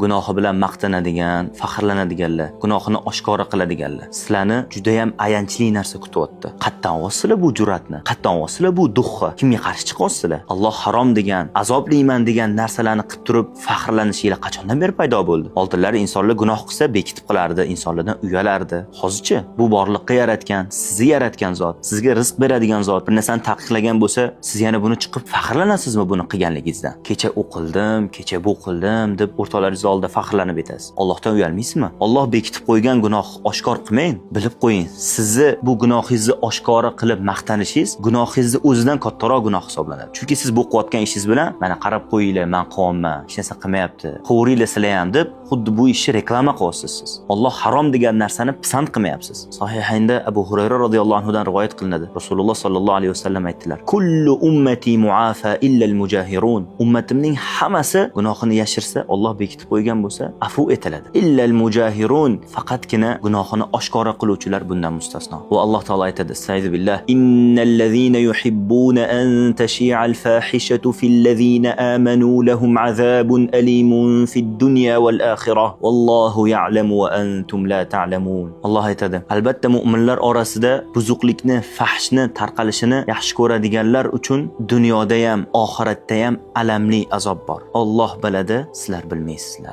Gunohi bilan maqtanadigan, faxrlanadiganlar, gunohini oshkora qiladiganlar. Sizlarni judayam ayanchli narsa kutyapti. Qayerdan olasizlar bu jur'atni? Qayerdan olasizlar bu дух ni? Kimga qarshi chiqyapsizlar? Alloh harom degan, azoblayman degan narsalarni qilib turib faxrlanishinglar qachondan beri paydo bo'ldi? Oldinlari insonlar gunoh qilsa, bekitib qilardi, insonlardan uyalardi. Hozirchi bu borliqqa yaratgan, sizni yaratgan zot, sizga rizq beradigan zot bir narsani taqiqlagan bo'lsa, siz yana buni chiqib faxrlanasizmi buni qilganligingizdan? Kecha u qildim, kecha bu qildim deb o'rtoqlaringiz oldida faxrlanib etasiz. Allohdan uyalmaysizmi? Alloh bekitib qo'ygan gunoh oshkor qilmang, bilib qo'ying. Sizni bu gunohingizni oshkora qilib maqtanishingiz gunohingizni o'zidan kattaroq gunoh hisoblanadi. Chunki siz bu qilayotgan ishingiz bilan mana qarab qo'yinglar, man qilyapman, hech narsa qilmayapti. Qilaveringlar sizlar ham deb xuddi bu ishni reklama qilyapsiz siz. Alloh harom degan narsani pisand qilmayapsiz. Sahihaynda Abu Hurayra roziyallohu anhu dan rivoyat qilinadi. Rasululloh sollallohu alayhi vasallam aytdilar: "Kullu ummati muafa illa al-mujahirun." Ummatimning hammasi gunohini yashirsa, Alloh bekitib qo'ygan bo'lsa, afu etiladi. Illa al-mujahirun, faqatgina gunohini oshkora qiluvchilar bundan mustasno. Va Alloh taolo aytadi: "Astaizu billah, innal ladzina yuhibbuna an tashi'a al-fahishatu fil ladzina amanu lahum azabun alimun fid dunya wal akhirah wallohu ya'lamu wa antum la ta'lamun." Alloh aytadi: Albatta mu'minlar orasida buzuqlikni, fahshni tarqalishini yaxshi ko'radiganlar uchun dunyoda ham, oxiratda ham alamli azob bor. Alloh biladi, sizlar bilmaysizlar.